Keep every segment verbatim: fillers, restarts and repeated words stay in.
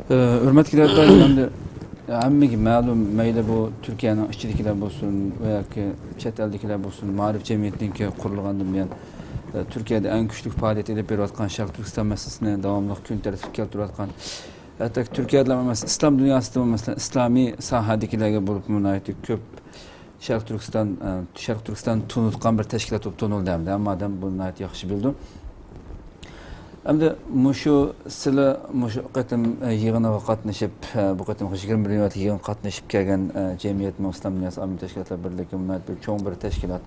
ئە، ھۆرمەتلىك رەھبەر، ئەمدى ھەممىگە مەلۇم، مەيلى بۇ تۈركىيەنىڭ ئىچىدىكىلەر بولسۇن ۋە ياكى چەت ئەلدىكىلەر بولسۇن، مائارىپ جەمئىيىتىنىڭكى قۇرۇلغاندىن بۇيان، ئە، تۈركىيەدە ئەڭ كۈچلۈك پائالىيەت ئېلىپ بېرىۋاتقان شەرقىي تۈركىستان مەسىلىسىنى داۋاملىق كۈن تەرتىپكە كەلتۈرۈۋاتقان، ھەتتا تۈركىيەدىلا ئەمەس، ئىسلام دۇنياسىدىمۇ، مەسىلەن، ئىسلامىي ساھەدىكىلەرگە بولۇپمۇ ناھايىتى كۆپ شەرقىي تۈركىستان، ئە، شەرقىي تۈركىستان تونۇتقان بىر تەشكىلات بولۇپ تونۇلدى ئەمدى. ھەممە ئادەم بۇنى ناھايىتى ياخشى بىلىدۇ. ئەمدى مۇشۇ سىلى مۇشۇ قېتىم، ئە، يىغىنىغا قاتنىشىپ، ئە، بۇ قېتىمقى يىگىرمە بىر نۆۋەتلىك يىغىنغا قاتنىشىپ كەلگەن، ئە، جەمئىيەتمۇ ئىسلام دۇنياسى ئاممىۋى تەشكىلاتلار بىرلىكى ناھايىتى بىر چوڭ بىر تەشكىلات.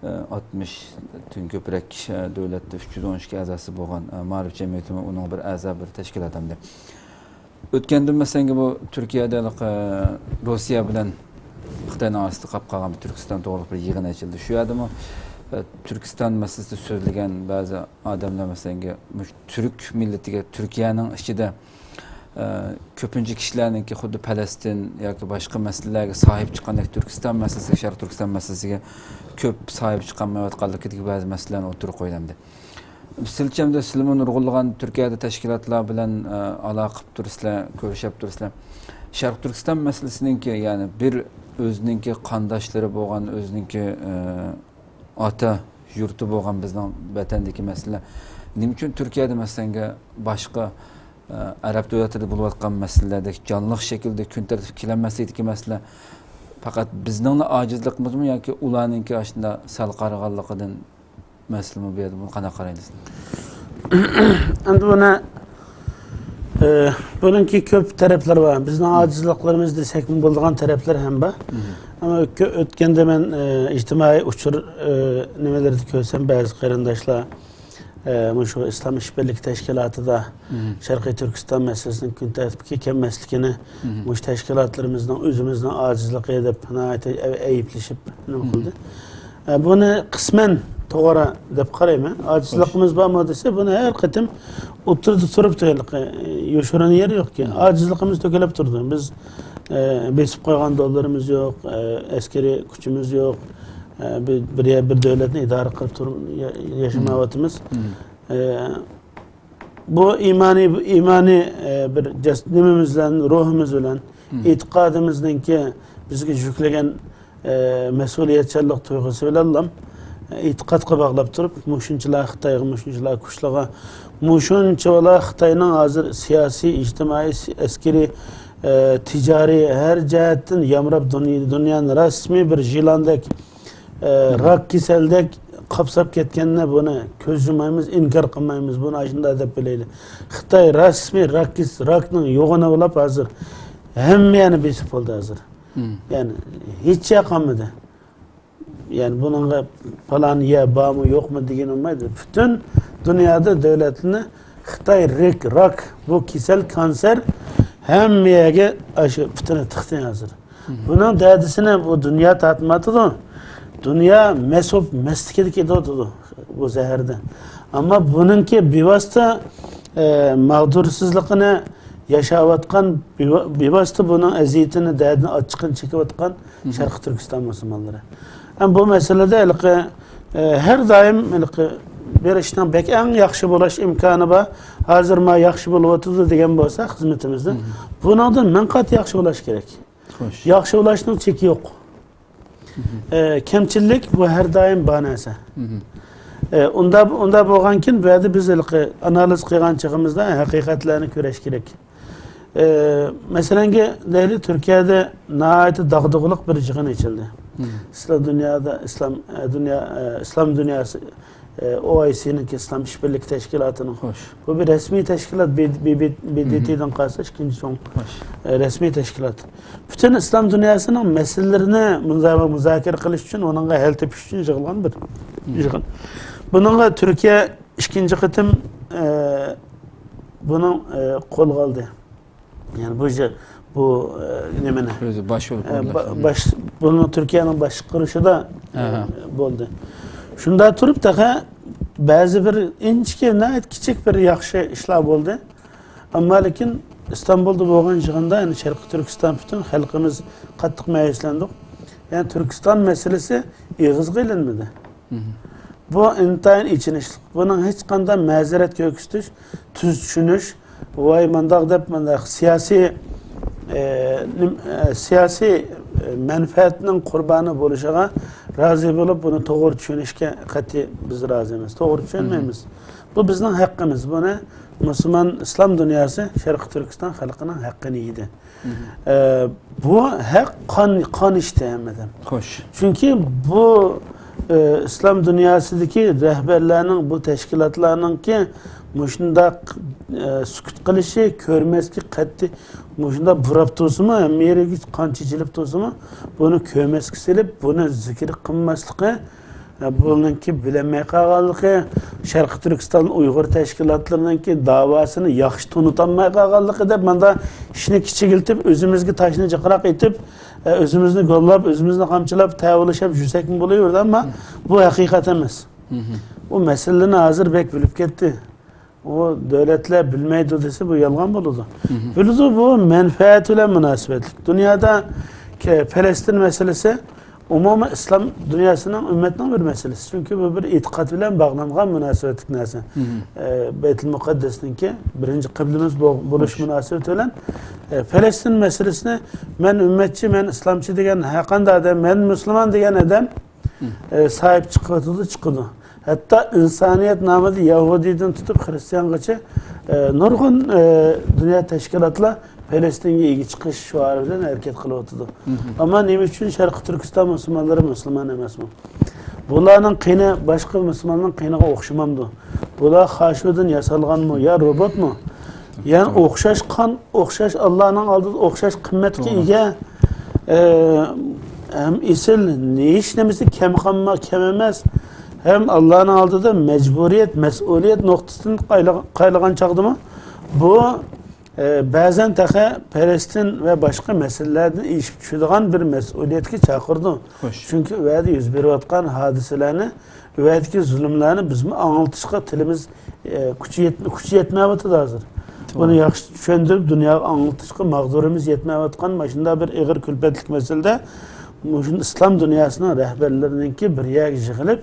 ئە، ئاتمىشتىن كۆپرەك، ئە، دۆلەتتە ئۈچ يۈز ئون ئىككى ئەزاسى بولغان، ئە، مائارىپ جەمئىيىتىمۇ ئۇنىڭ بىر ئەزا بىر تەشكىلات ئەمدى. ئۆتكەندە مەسىلەن بۇ تۈركىيەدە ھېلىقى روسىيە بىلەن خىتاينىڭ ئارىسىدا قاپ قالغان بىر تۈركىستان توغرىلىق بىر يىغىن ئېچىلدى. شۇ يەردىمۇ، ئە، تۈركىستان مەسىلىسىدە سۆزلىگەن بەزى ئادەملەر مەسىلەن مۇشۇ تۈرك مىللىتىگە تۈركىيەنىڭ ئىچىدە، ئە، كۆپىنچە كىشىلەرنىڭكى خۇددى پەلەستىن ياكى باشقا مەسىلىلەرگە ساھىب چىققاندەك تۈركىستان مەسىلىسىگە، شەرقىي تۈركىستان مەسىلىسىگە كۆپ ساھىب چىقالمايۋاتقانلىقىدىكى بەزى مەسىلىلەرنى ئوتتۇرىغا قويدى ئەمدى. سىلچەمدە سىلىمۇ نۇرغۇنلىغان تۈركىيەدە تەشكىلاتلار بىلەن، ئە، ئالاقە قىلىپ تۇرىسىلەر، كۆرۈشۈپ تۇرىسىلەر. شەرقىي تۈركىستان مەسىلىسىنىڭكى، يەنى بىر ئۆزىنىڭكى قانداشلىرى بولغان، ئۆزىنىڭكى، ئە، ئاتا يۇرتى بولغان بىزنىڭ ۋەتەندىكى مەسىلە نېمە ئۈچۈن تۈركىيەدە مەسىلەنگە باشقا، ئە، ئەرەب دۆلەتلىرىدە بولۇۋاتقان مەسىلىلەردەك جانلىق شەكىلدە كۈن تەرتىپكە كېلەلمەسلىكتىكى مەسىلە پەقەت بىزنىڭلا ئاجىزلىقىمىزمۇ ياكى ئۇلارنىڭكى ئاشۇنداق سەل قارىغانلىقىدىن مەسىلىمۇ بۇ يەردە بۇنى قانداق قارايلىسىلەر؟ ئەمدى بۇنى، ئە، بۇنىڭكى كۆپ تەرەپلىرى بار. بىزنىڭ ئاجىزلىقلىرىمىز دېسەكمۇ بولىدىغان تەرەپلىرى ھەم بار. ئەمما ئۆتكەندە مەن، ئە، ئىجتىمائىي ئۇچۇر، ئە، نېمىلىرىدە كۆرسەم، بەزى قېرىنداشلار، ئە، مۇشۇ ئىسلام ئىشبىرلىكى تەشكىلاتىدا شەرقىي تۈركىستان مەسىلىسىنىڭ كۈن تەرتىپكە كەلمەسلىكىنى مۇشۇ تەشكىلاتلىرىمىزنىڭ ئۆزىمىزنىڭ ئاجىزلىقى دەپ ناھايىتى ئەيىبلىشىپ نېمە قىلدى. ئە، بۇنى قىسمەن توغرا دەپ قارايمەن. ئاجىزلىقىمىز بارمۇ دېسە، بۇنى ھەر قېتىم ئوتتۇرىدا تۇرۇپ تۇرۇلۇق، يوشۇرۇن يېرى يوقكەن. ئاجىزلىقىمىز تۆكۈلۈپ تۇرىدۇ. بىز، ئە، بېسىپ قويغان دوللىرىمىز يوق، ئە، ئەسكىرىي كۈچىمىز يوق. ئە، بىر، بىر يەر، بىر دۆلەتنى ئىدارە قىلىپ تۇرۇپ يا-، ياشىمايۋاتىمىز. ئە، بۇ ئىمانىي، ئىمانىي، ئە، بىر جەس-، نېمىمىز بىلەن، روھىمىز بىلەن، ئېتىقادىمىزنىڭكى بىزگە يۈكلىگەن، ئە، مەسئۇلىيەتچانلىق تۇيغۇسى بىلەنلا، ئە، ئېتىقادقا باغلاپ تۇرۇپ، مۇشۇنچىلا خىتايغا، مۇشۇنچىلا كۈچلۈككە، مۇشۇنچىلا خىتاينىڭ ھازىر سىياسىي، ئىجتىمائىي، سى-، ئەسكىرىي، ئە، تىجارىي ھەر جەھەتتىن يامراپ دۇنيا-، دۇنيانى رەسمىي بىر يىلاندەك، ئە، راك كېسەلدەك قاپساپ كەتكەننى بۇنى كۆز يۇمايمىز، ئىنكار قىلمايمىز، بۇنى ئاشۇنداق دەپ بىلەيلى. خىتاي رەسمىي راك كېس-، راكنىڭ يوغىنى بولاپ ھازىر ھەممە يەرنى بېسىپ بولدى ھازىر. يەنى ھېچ يەر قالمىدى. يەنى بۇنىڭغا پالان يەر بارمۇ يوقمۇ دېگىنى بولمايدۇ. پۈتۈن دۇنيادا دۆلەتنى خىتاي رىك، راك، بۇ كېسەل، كانسېر ھەممە يەرگە ئاشۇ پۈتۈنى تىقتى ھازىر. بۇنىڭ دەردىسىنى بۇ دۇنيا تارتمايۋاتىدۇ. دۇنيا مەست بولۇپ مەستلىكىدە كېتىۋاتىدۇ بۇ زەھەردىن. ئەمما بۇنىڭكى بىۋاسىتە، ئە، مەغدۇرسىزلىقىنى، ياشاۋاتقان، بىۋا-، بىۋاسىتە بۇنىڭ ئەزىيىتىنى، دەردىنى، ئاچچىقىنى چېكىۋاتقان شەرقىي تۈركىستان مۇسۇلمانلىرى. ئەمما بۇ مەسىلىدە ھېلىقى، ئە، ھەر دائىم ھېلىقى بىر ئىشنىڭ بەك ئەڭ ياخشى بولاش ئىمكانى بار، ھازىر ما ياخشى بولۇۋاتىدۇ دېگەن بولسا خىزمىتىمىزدە، بۇنىڭدىن مىڭ قات ياخشى بولاش كېرەك. ياخشى بولاشنىڭ چېكى يوق. ئە، كەمچىللىك بۇ ھەر دائىم بار نەرسە. ئە، ئۇندا، ئۇندا بولغانكىن بۇ يەردە بىز ھېلىقى ئانالىز قىلغان چېغىمىزدا ھەقىقەتلەرنى كۆرۈش كېرەك. ئە، مەسىلەنگە دەيلى تۈركىيەدە ناھايىتى داغدۇغىلىق بىر يىغىن ئېچىلدى. ئىسلام دۇنيادا، ئىسلام، ئە، دۇنيا، ئە، ئىسلام دۇنياسى، ئە، ئوئايسىنىڭكى ئىسلام ئىشبىرلىكى تەشكىلاتىنىڭ. بۇ بىر رەسمىي تەشكىلات، بى-، بى-، بى-، بى دى تىدىن قالسا ئىككىنچى چوڭ، ئە، رەسمىي تەشكىلات. پۈتۈن ئىسلام دۇنياسىنىڭ مەسىلىلىرىنى مۇنازىرە، مۇزاكىرە قىلىش ئۈچۈن، ئۇنىڭغا ھەل تېپىش ئۈچۈن يىغىلغان بىر يىغىن. بۇنىڭغا تۈركىيە ئىككىنچى قېتىم، ئە، بۇنىڭ، ئە، قولغا ئالدى. يەنى بۇ يە-، بۇ، ئە، نېمىنى؟ ئۆزى باش بولۇپ ئە، با-، باش-، بۇنىڭ تۈركىيەنىڭ باشقۇرۇشىدا، ئە، بولدى. شۇندا تۇرۇپ تېخى بەزى بىر ئىنچىكە، ناھايىتى كىچىك بىر ياخشى ئىشلار بولدى. ئەمما لېكىن ئىستانبۇلدا بولغان يىغىندا، يەنى شەرقىي تۈركىستان پۈتۈن خەلقىمىز قاتتىق مەيۈسلەندۇق. يەنى تۈركىستان مەسىلىسى ئېغىزغا ئېلىنمىدى. بۇ ئىنتايىن ئېچىنىشلىق. بۇنىڭ ھېچقانداق مەزىرەت كۆرسىتىش، تۈز چۈشىنىش، ۋاي مانداق دەپ، مانداق سىياسىي، ئە، نېم-، ئە، سىياسىي، ئە، مەنپەئەتنىڭ قۇربانى بولۇشىغا رازى بولۇپ، بۇنى توغرا چۈشىنىشكە قەتئىي بىز رازى ئەمەس. توغرا چۈشەنمەيمىز. بۇ بىزنىڭ ھەققىمىز. بۇنى مۇسۇلمان ئىسلام دۇنياسى، شەرقىي تۈركىستان خەلقىنىڭ ھەققىنى يېدى. ئە، بۇ ھەق قان، قان ئىچتى ھەممىدىن. خوش. چۈنكى بۇ، ئە، ئىسلام دۇنياسىدىكى رەھبەرلەرنىڭ، بۇ تەشكىلاتلارنىڭكى مۇشۇنداق، ئە، سۈكۈت قىلىشى، كۆرمەسلىك قەتئىي، مۇشۇنداق بۇراپ تۇرسىمۇ، ھەممە يېرىگە قان چېچىلىپ تۇرسىمۇ، بۇنى كۆرمەسكە سېلىپ، بۇنى زىكىر قىلماسلىقى، بۇنىڭكى بىلەلمەي قالغانلىقى، شەرقىي تۈركىستان ئۇيغۇر تەشكىلاتلىرىنىڭكى داۋاسىنى ياخشى تونۇتالماي قالغانلىقى دەپ، ماندا ئىشنى كىچىكلىتىپ، ئۆزىمىزگە تاشنى جىقراق ئېتىپ، ئۆزىمىزنى گوللاپ، ئۆزىمىزنى قامچىلاپ، تەۋۇللىشىپ يۈرسەكمۇ بولۇۋېرىدۇ، ئەمما بۇ ھەقىقەت ئەمەس. ئۇ مەسىلىنى ھازىر بەك بىلىپ كەتتى. ئۇ دۆلەتلەر بىلمەيدۇ دېسە، بۇ يالغان بولىدۇ. بىلىدۇ، بۇ مەنپەئەت بىلەن مۇناسىۋەتلىك. دۇنيادا كە-، پەلەستىن مەسىلىسى ئومۇمىي ئىسلام دۇنياسىنىڭ، ئۈممەتنىڭ بىر مەسىلىسى. چۈنكى بۇ بىر ئېتىقاد بىلەن باغلانغان مۇناسىۋەتلىك نەرسە. ئە، بەيتۇل مۇقەددەسنىڭكى بىرىنچى قىبلىمىز بو-، بولۇش مۇناسىۋىتى بىلەن، ئە، پەلەستىن مەسىلىسىنى مەن ئۈممەتچى، مەن ئىسلامچى دېگەن ھەرقانداق ئادەم، مەن مۇسۇلمان دېگەن ئادەم، ئە، ساھىب چىقىۋاتىدۇ، چىقىدۇ. ھەتتا ئىنسانىيەت نامىدا يەھۇدىيدىن تۇتۇپ خىرىستىيانغىچە، ئە، نۇرغۇن، ئە، دۇنيا تەشكىلاتلار پەلەستىنگە ئىگە چىقىش شوئارى بىلەن ھەرىكەت قىلىۋاتىدۇ. ئەمما نېمە ئۈچۈن شەرقىي تۈركىستان مۇسۇلمانلىرى مۇسۇلمان ئەمەسمۇ؟ بۇلارنىڭ قېنى باشقا مۇسۇلماننىڭ قېنىغا ئوخشىمامدۇ؟ بۇلار خاشۇدىن ياسالغانمۇ يا روبوتمۇ؟ يەنى ئوخشاش قان، ئوخشاش ئاللانىڭ ئالدىدا ئوخشاش قىممەتكە ئىگە، ئە، ھەم ئېسىل، ھېچ نېمىسى كەم قالما-، كەم ئەمەس، ھەم ئاللانىڭ ئالدىدا مەجبۇرىيەت، مەسئۇلىيەت نۇقتىسىدىن قايلىغ-، قايلىغان چاغدىمۇ بۇ، ئە، بەزەن تېخى پەلەستىن ۋە باشقا مەسىلىلەردىن ئېشىپ چۈشىدىغان بىر مەسئۇلىيەتكە چاقىرىدۇ. خوش. چۈنكى ئۇ يەردە يۈز بېرىۋاتقان ھادىسىلەرنى ئۇ يەردىكى زۇلۇملارنى بىزمۇ ئاڭلىتىشقا تىلىمىز، ئە، كۈچى يەت-، كۈچى يەتمەيۋاتىدۇ ھازىر. بۇنى ياخشى چۈشەندۈرۈپ، دۇنياغا ئاڭلىتىشقا مەقدۇرىمىز يەتمەيۋاتقان ماشۇنداق بىر ئېغىر كۈلپەتلىك مەسىلىدە مۇشۇ ئىسلام دۇنياسىنىڭ رەھبەرلىرىنىڭكى بىر يەرگە يىغىلىپ،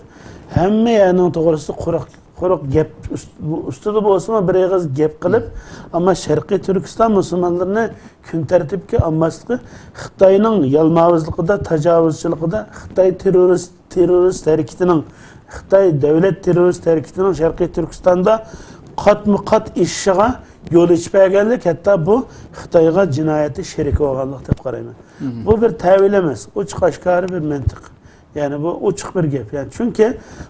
ھەممە يەرنىڭ توغرىسىدا قۇرۇق، قۇرۇق گەپ ئۈست-، بۇ ئۈستىدە بولسىمۇ بىر ئېغىز گەپ قىلىپ، ئەمما شەرقىي تۈركىستان مۇسۇلمانلىرىنى كۈن تەرتىپكە ئالماسلىقى، خىتاينىڭ يالماۋۇزلۇقىدا، تاجاۋۇزچىلىقىدا، خىتاي تېررورىست تېررورىست ھەرىكىتىنىڭ، خىتاي دۆلەت تېررورىست ھەرىكىتىنىڭ شەرقىي تۈركىستاندا قاتمۇ قات ئېشىشىغا يول ئېچىپ بەرگەنلىك، ھەتتا بۇ خىتايغا جىنايەتتە شېرىك بولغانلىق دەپ قارايمەن. بۇ بىر تەۋىل ئەمەس، ئوچۇق ئاشكارا بىر مەنتىق. يەنى بۇ ئوچۇق بىر گەپ. يەنى چۈنكى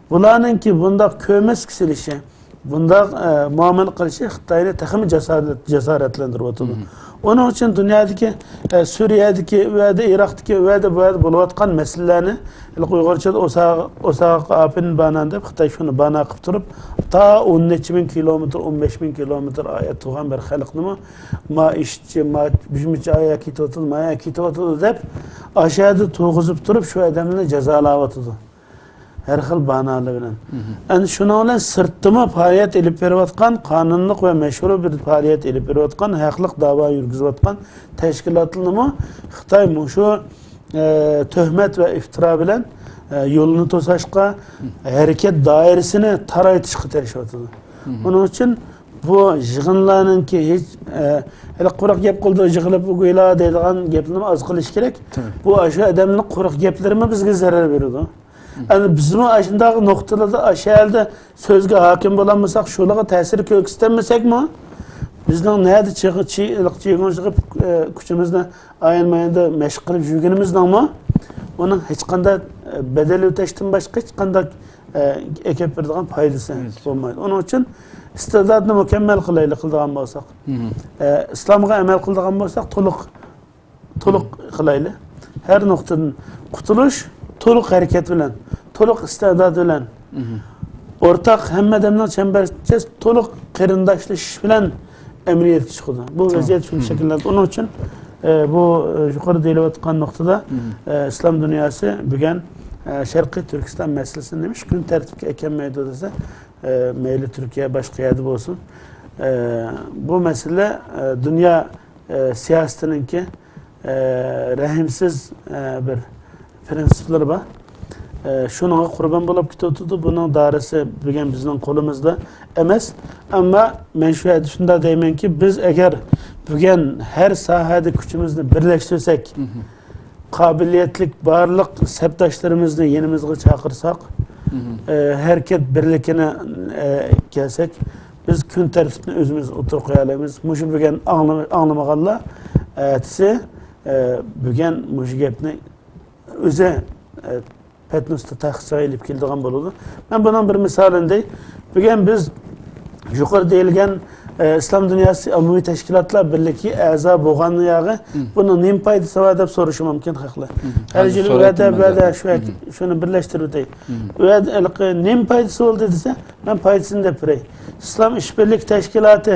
بۇلارنىڭكى بۇنداق كۆرمەسكە سېلىشى، بۇنداق، ئە، مۇئامىلە قىلىشى خىتاينى تېخىمۇ جاسارەت-، جاسارەتلەندۈرۈۋاتىدۇ. ئۇنىڭ ئۈچۈن دۇنيادىكى، ئە، سۈرىيەدىكى، ئۇ يەردە ئىراقتىكى، ئۇ يەردە، بۇ يەردە بولۇۋاتقان مەسىلىلەرنى، ھېلىقى ئۇيغۇرچىدا ئوساغا، ئوساغا ئاپىن بانان دەپ خىتاي شۇنى بانا قىلىپ تۇرۇپ، تا ئون نەچچە مىڭ كىلومېتىر، ئون بەش مىڭ كىلومېتىر ئايەت تۇرغان بىر خەلقنىمۇ، ما ئىشچى، ما بىر مۇنچە ئايەت كېتىۋاتىدۇ، ما يەر كېتىۋاتىدۇ دەپ، ئاشۇ يەردە تۇرغۇزۇپ تۇرۇپ، شۇ ئادەمنى جازالاۋاتىدۇ. ھەر خىل باھانىلەر بىلەن. ئەنە شۇنىڭ بىلەن سىرتتىمۇ پائالىيەت ئېلىپ بېرىۋاتقان، قانۇنلۇق ۋە مەشرۇ بىر پائالىيەت ئېلىپ بېرىۋاتقان، ھەقلىق داۋا يۈرگۈزۈۋاتقان تەشكىلاتلىرىنىمۇ خىتاي مۇشۇ، ئە، تۆھمەت ۋە ئىپتىرا بىلەن، ئە، يولىنى توساشقا، ھەرىكەت دائىرىسىنى تارايتىشقا تىرىشىۋاتىدۇ. ئۇنىڭ ئۈچۈن بۇ يىغىنلارنىڭكى ھېچ، ئە، ھېلى قۇرۇق گەپ قىلدى، يىغىلىپ گويلا دەيدىغان گەپنىمۇ ئاز قىلىش كېرەك. بۇ ئاشۇ ئادەمنىڭ قۇرۇق گەپلىرىمۇ بىزگە زەرەر بېرىدۇ. ئەنە بىزمۇ ئاشۇنداق نۇقتىلاردا، ئاشۇ يەردە سۆزگە ھاكىم بولالمىساق، شۇلارغا تەسىر كۆرسىتەلمىسەكمۇ، بىزنىڭ نەدە چىغ-، چى-، چىگىڭ چىقىپ، ئە، كۈچىمىزنى ئايان-ماياندا مەشىق قىلىپ يۈرگىنىمىزنىڭمۇ ئۇنىڭ ھېچقانداق، ئە، بەدەل ئۆتەشتىن باشقا ھېچقانداق، ئە، ئەكەپ بېرىدىغان پايدىسى بولمايدۇ. ئۇنىڭ ئۈچۈن ئىستىداتنى مۇكەممەل قىلايلى، قىلىدىغان بولساق. ئە، ئىسلامغا ئەمەل قىلىدىغان بولساق، تولۇق تولۇق قىلايلى. ھەر نۇقتىدىن قۇتۇلۇش تولۇق ھەرىكەت بىلەن، تولۇق ئىستىدات بىلەن، ئورتاق ھەممە ئادەمنىڭ چەمبەرچاس تولۇق قېرىنداشلىشىش بىلەن ئەمەلىيەتكە چىقىدۇ. بۇ ۋەزىيەت شۇنداق شەكىللەندى. ئۇنىڭ ئۈچۈن، ئە، بۇ، ئە، يۇقىرىدا دېيىلىۋاتقان نۇقتىدا، ئە، ئىسلام دۇنياسى بۈگۈن، ئە، شەرقىي تۈركىستان مەسىلىسىنى نېمىش كۈن تەرتىپكە ئەكەلمەيدۇ دېسە، ئە، مەيلى تۈركىيە، باشقا يەردە بولسۇن، ئە، بۇ مەسىلە، ئە، دۇنيا ئە، سىياسىتىنىڭكى، ئە، رەھىمسىز، ئە، بىر پىرىنسىپلىرى بار. ئە، شۇنىڭغا قۇربان بولۇپ كېتىۋاتىدۇ. بۇنىڭ دارىسى بۈگۈن بىزنىڭ قولىمىزدا ئەمەس. ئەمما مەن شۇ يەردە شۇنداق دەيمەنكى، بىز ئەگەر بۈگۈن ھەر ساھەدە كۈچىمىزنى بىرلەشتۈرسەك، قابىلىيەتلىك بارلىق سەپداشلىرىمىزنى يېنىمىزغا چاقىرساق، ئە، ھەرىكەت بىرلىكىنى، ئە، كەلسەك، بىز كۈن تەرتىپنى ئۆزىمىز ئوتتۇرىغا قويالايمىز. مۇشۇ بۈگۈن ئاڭلىما-، ئاڭلىمىغانلار، ئە، ئەتىسى، ئە، بۈگۈن مۇشۇ گەپنى ئۆزى، ئە، پەتنۇستا تەخسىسىگە ئېلىپ كېلىدىغان بولىدۇ. مەن بۇنىڭ بىر مىسالىنى دەي. بۈگۈن بىز يۇقىرىدا دېيىلگەن، ئە، ئىسلام دۇنياسى ئاممىۋى تەشكىلاتلار بىرلىكى ئەزا بولغان ياغى بۇنىڭ نېمە پايدىسى بار دەپ سورىشى مۇمكىن خەقلەر. ھەر يىلى ئۇ يەردە، بۇ يەردە شۇ يەردە شۇنى بىرلەشتۈرۈپ ئۆتەي. ئۇ يەردە ھېلىقى نېمە پايدىسى بولدى دېسە، مەن پايدىسىنى دەپ بېرەي. ئىسلام ئىشبىرلىك تەشكىلاتى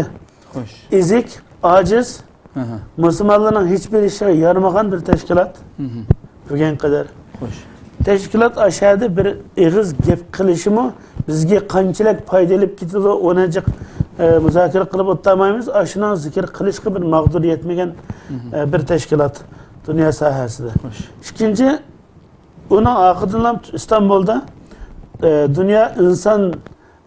ئېزىك، ئاجىز، مۇسۇلمانلارنىڭ ھېچبىر ئىشىغا يارىمىغان بىر تەشكىلات بۈگۈنگە قەدەر. تەشكىلات ئاشۇ يەردە بىر ئېغىز گەپ قىلىشىمۇ بىزگە قانچىلىك پايدا ئېلىپ كېتىدۇ، ئۇنى جىق، ئە، مۇزاكىرە قىلىپ ئولتۇرمايمىز. ئاشۇنىڭ زىكىر قىلىشقا بىر ماغدۇر يەتمىگەن، ئە، بىر تەشكىلات دۇنيا ساھەسىدە. ئىككىنچى، ئۇنىڭ ئارقىدىنلا ئىستانبۇلدا، ئە، دۇنيا ئىنسان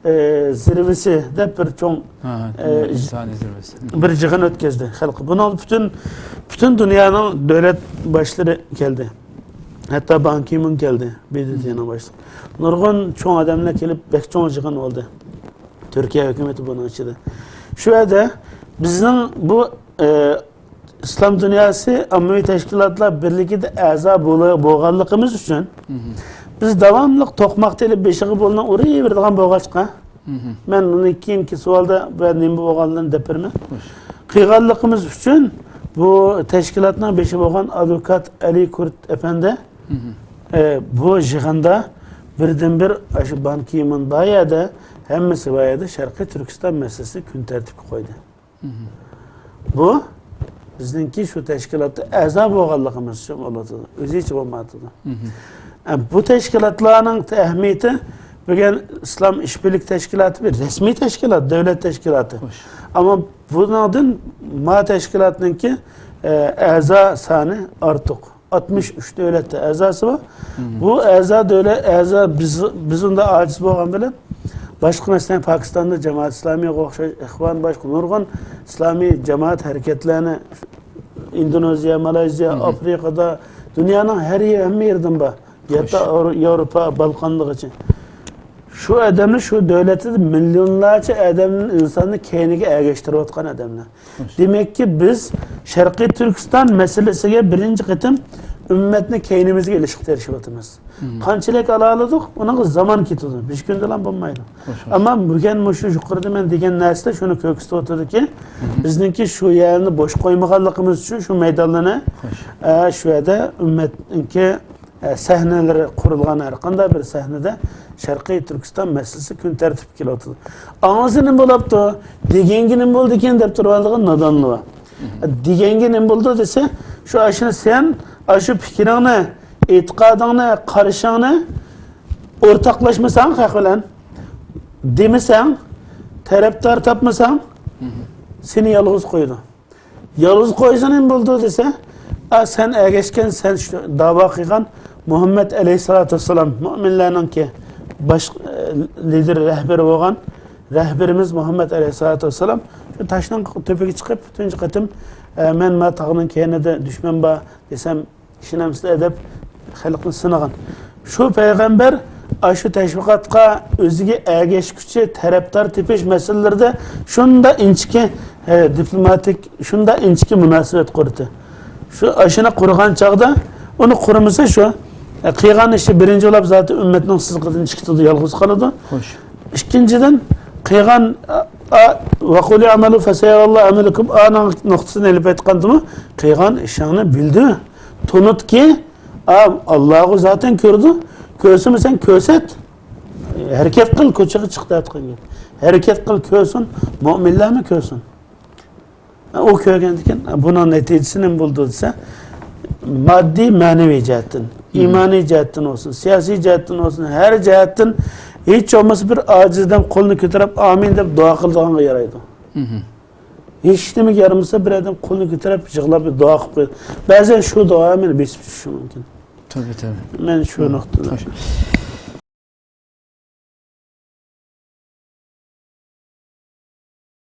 ئى، زىرۋىسى دەپ بىر چوڭ، ھە، ئى، ئىنسانىي زىرۋىسى. بىر يىغىن ئۆتكۈزدى خەلقى. بۇنىڭدا پۈتۈن، پۈتۈن دۇنيانىڭ دۆلەت باشلىرى كەلدى. ھەتتا بان كىمون كەلدى، بې دې تېنىڭ باشلىقى. نۇرغۇن چوڭ ئادەملەر كېلىپ، بەك چوڭ يىغىن بولدى. تۈركىيە ھۆكۈمىتى بۇنىڭ ئىچىدە. شۇ يەردە بىزنىڭ بۇ، ئى، ئىسلام دۇنياسى ئاممىۋى تەشكىلاتلار بىرلىكىدە ئەزا بولا-، بولغانلىقىمىز ئۈچۈن، بىز داۋاملىق توقماقتا ئېلىپ بېشىغا بولىنى ئۇرۇۋېرىدىغان بولغاچقا، مەن ئۇنى كېيىنكى سوئالدا بۇ يەردە نېمە بولغانلىقىنى دەپ بېرىمەن. قىلغانلىقىمىز ئۈچۈن بۇ تەشكىلاتنىڭ بېشى بولغان ئادۋوكات ئەلى كۇرت ئەپەندى، ئە، بۇ يىغىندا بىردىنبىر ئاشۇ بان كىمون بار يەردە، ھەممىسى بار يەردە شەرقىي تۈركىستان مەسىلىسىنى كۈن تەرتىپكە قويدى. بۇ بىزنىڭكى شۇ تەشكىلاتتا ئەزا بولغانلىقىمىز ئۈچۈن بولۇۋاتىدۇ. ئۆزىچە بولمايۋاتىدۇ. ئە، بۇ تەشكىلاتلارنىڭ ئەھمىيىتى، بۈگۈن ئىسلام ئىشبىرلىك تەشكىلاتى بىر رەسمىي تەشكىلات، دۆلەت تەشكىلاتى. ئەمما بۇنىڭدىن ما تەشكىلاتنىڭكى، ئە، ئەزا سانى ئارتۇق. ئاتمىش ئۈچ دۆلەتتە ئەزاسى بار. بۇ ئەزا دۆلەت، ئەزا بىز، بىز ئۇنداق ئاجىز بولغان بىلەن، باشقا، مەسىلەن، پاكىستاندا جامائەت ئىسلامىيغا ئوخشاش ئىخۋان، باشقا نۇرغۇن ئىسلامىي جامائەت ھەرىكەتلەرنى ئىندونېزىيە، مالايزىيە، ئافرىقىدا، دۇنيانىڭ ھەر يېرى، ھەممە يېرىدىن بار. ھەتتا ياۋروپا، بالقانلىغىچە. شۇ ئادەمنى شۇ دۆلەتتە مىليونلارچە ئادەم، ئىنساننى كەينىگە ئەگەشتۈرۈۋاتقان ئادەملەر. دېمەككى، بىز شەرقىي تۈركىستان مەسىلىسىگە بىرىنچى قېتىم ئۈممەتنى كەينىمىزگە ئېلىشقا تىرىشىۋاتىمىز. قانچىلىك ئالالىدۇق، ئۇنىڭغا زامان كېتىدۇ، بىر كۈندىلا بولمايدۇ. ئەمما بۈگۈن مۇشۇ يۇقىرىدا مەن دېگەن نەرسىلەر شۇنى كۆرسىتىۋاتىدۇكى، بىزنىڭكى شۇ يەرنى بوش قويمىغانلىقىمىز ئۈچۈن، شۇ مەيدانلارنى، ئە، شۇ يەردە ئۈممەتنىڭكى ئە، سەھنىلىرى قۇرۇلغان ھەر قانداق بىر سەھنىدە شەرقىي تۈركىستان مەسىلىسى كۈن تەرتىپكە كېلىۋاتىدۇ. ئاڭزى نېمە بولاپتۇ؟ دېگەنگە نېمە بولىدىكەن دەپ تۇرۇۋالىدىغان نادانلىق بار. دېگەنگە نېمە بولىدۇ دېسە، شۇ ئاشۇ سەن ئاشۇ پىكرىڭنى، ئېتىقادىڭنى، قارىشىڭنى ئورتاقلاشمىساڭ خەق بىلەن، دېمىسەڭ، تەرەپدار تاپمىساڭ، سېنى يالغۇز قويىدۇ. يالغۇز قويسا نېمە بولىدۇ دېسە، ئا، سەن ئەگەشكەن، سەن شۇ داۋا قىلغان مۇھەممەد ئەلەيھىسسالاتۇ ۋەسسالام، مۆمىنلەرنىڭكى باش، ئە، لىدىرى، رەھبىرى بولغان رەھبىرىمىز مۇھەممەد ئەلەيھىسسالاتۇ ۋەسسالام شۇ تاشنىڭ تۆپىگە چىقىپ، تۇنجى قېتىم، ئە، مەن ما تاغنىڭ كەينىدە دۈشمەن بار دېسەم، ئىشىنەمسىلەر دەپ خەلقنى سىنىغان. شۇ پەيغەمبەر ئاشۇ تەشۋىقاتقا ئۆزىگە ئەگەشكۈچى، تەرەپدار تېپىش مەسىلىلىرىدە شۇنداق ئىنچىكە، ئە، دىپلوماتىك، شۇنداق ئىنچىكە مۇناسىۋەت قۇردى. شۇ، ئاشۇنى قۇرغان چاغدا، ئۇنى قۇرمىسا شۇ، ئە، قىلغان ئىشى بىرىنچى بولۇپ زاتى ئۈممەتنىڭ سىزىقىدىن چىقىدۇ، يالغۇز قالىدۇ. ئىككىنچىدىن، قىلغان، ئا، ئا، ۋەقۇلى ئەمەلۇ فەسەيەرەللاھۇ ئەمەلىكۇم، ئانىڭ نۇقتىسىنى ئېلىپ ئېيتقاندىمۇ، قىلغان ئىشىڭنى بىلدى. تونۇتكى، ئا، ئاللاھۇ زاتەن كۆرىدۇ. كۆرسىمۇ سەن كۆرسەت. ھەرىكەت قىل، كوچىغا چىق دەۋاتقان گەپ. ھەرىكەت قىل، كۆرسۇن، مۆمىنلەرمۇ كۆرسۇن. ئۇ كۆرگەندىكىن، بۇنىڭ نەتىجىسى نېمە بولىدۇ دېسە، ماددىي، مەنىۋى جەھەتتىن، ئىمانىي جەھەتتىن بولسۇن، سىياسىي جەھەتتىن بولسۇن، ھەر جەھەتتىن ھېچ بولمىسا بىر ئاجىز ئادەم قولىنى كۆتۈرۈپ، ئامىن دەپ دۇئا قىلىدىغانغا يارايدۇ. ھېچنېمىگە يارىمىسا، بىر ئادەم قولىنى كۆتۈرۈپ يىغلاپ دۇئا قىلىپ قويىدۇ. بەزەن شۇ دۇئا مېنى بېسىپ چۈشۈشى مۇمكىن. تەبىئىي، تەبىئىي. مەن شۇ نۇقتىدا.